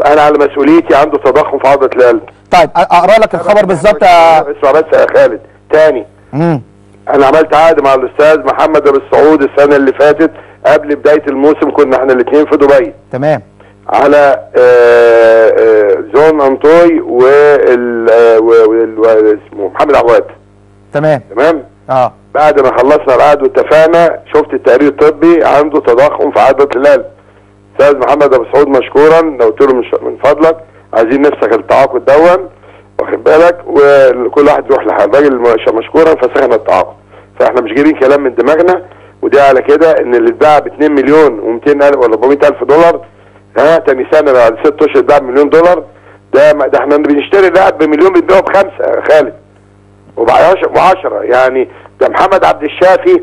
انا على مسؤوليتي عنده تضخم في عضلة القلب. طيب اقرا لك الخبر بالظبط. اسمع بس يا خالد تاني. انا عملت عقد مع الاستاذ محمد ابو السعود السنة اللي فاتت قبل بداية الموسم، كنا احنا الاثنين في دبي. تمام. على جون انطوي اسمه محمد عواد. تمام. تمام. بعد ما خلصنا العقد واتفقنا، شفت التقرير الطبي عنده تضخم في عضلة القلب. استاذ محمد ابو سعود مشكورا، لو قلت له من فضلك عايزين نفسخ التعاقد دون، واخد بالك، وكل واحد يروح لحاله. الراجل مشكورا فسخنا التعاقد. فاحنا مش جايبين كلام من دماغنا، ودي على كده ان اللي اتباع ب 2 مليون و200 الف ولا 400 الف دولار، ها، تاني سنة بعد 6 اشهر اتباع بمليون دولار. ده احنا بنشتري اللاعب بمليون بنبيعه ب5 يا خالد، وب10 يعني. ده محمد عبد الشافي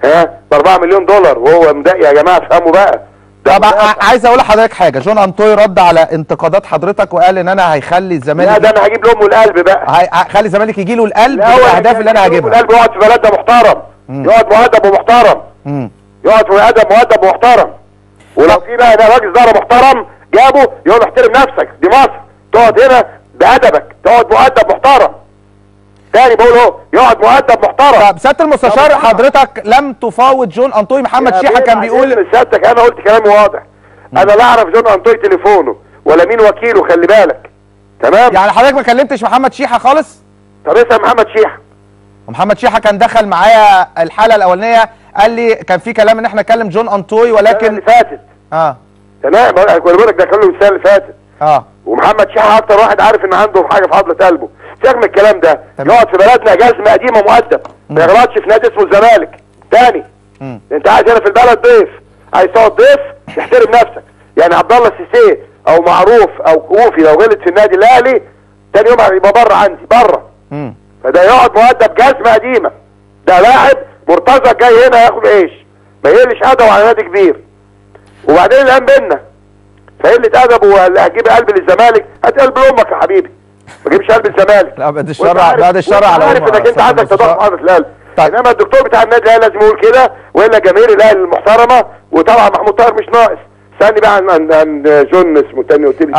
ها ب 4 مليون دولار وهو مضايق. يا جماعة افهموا بقى. طب عايز اقول لحضرتك حاجة، جون انطوي رد على انتقادات حضرتك وقال ان انا هيخلي الزمالك، لا ده انا هجيب لامه القلب بقى، هخلي الزمالك يجي له القلب بالاهداف اللي انا هجيبها. القلب يقعد في بلدنا محترم، يقعد مؤدب ومحترم، يقعد في ادب مؤدب ومحترم. ولو في بقى ده راجل زهره محترم جابه يقول له احترم نفسك، دي مصر، تقعد هنا بادبك، تقعد مؤدب محترم. تاني بقول اهو، يقعد مؤدب محترم. طب سيادة المستشار، حضرتك لم تفاوض جون انطوي؟ محمد شيحه كان بيقول. سيادتك انا قلت كلامي واضح، انا لا اعرف جون انطوي تليفونه ولا مين وكيله، خلي بالك. تمام. يعني حضرتك ما كلمتش محمد شيحه خالص؟ طب اسال محمد شيحه. محمد شيحه كان دخل معايا الحلقة الاولانية، قال لي كان في كلام ان احنا نكلم جون انطوي، ولكن اللي فاتت. تمام، بقول لك ده كله السنة اللي فاتت. ومحمد شيحه اكتر واحد عارف ان عنده حاجة في عضلة قلبه. سيبك من الكلام ده، يقعد في بلدنا جزمه قديمة مؤدب، ما يغلطش في نادي اسمه الزمالك. تاني، انت قاعد هنا في البلد ضيف، عايز تقعد ضيف تحترم نفسك. يعني عبد الله السيسي او معروف او كوفي لو غلط في النادي الاهلي تاني يوم هيبقى بره عندي بره. فده يقعد مؤدب جزمه قديمة. ده لاعب مرتزق جاي هنا ياخد عيش، ما يقلش ادبه على نادي كبير. وبعدين الان بينا فقله ادبه، هتجيب قلب للزمالك؟ هات قلب لامك يا حبيبي، ما تجيبش قلب الزمالك. لا بعد الشر، بعد الشر على عارف انك انت عندك تضخم عضلة القلب. طيب. انما الدكتور بتاع النادي الاهلي لازم يقول كده، والا جماهير الاهلي المحترمة. وطبعا محمود طاهر مش ناقص. استني بقى عن جون اسمه الثاني قلت لي.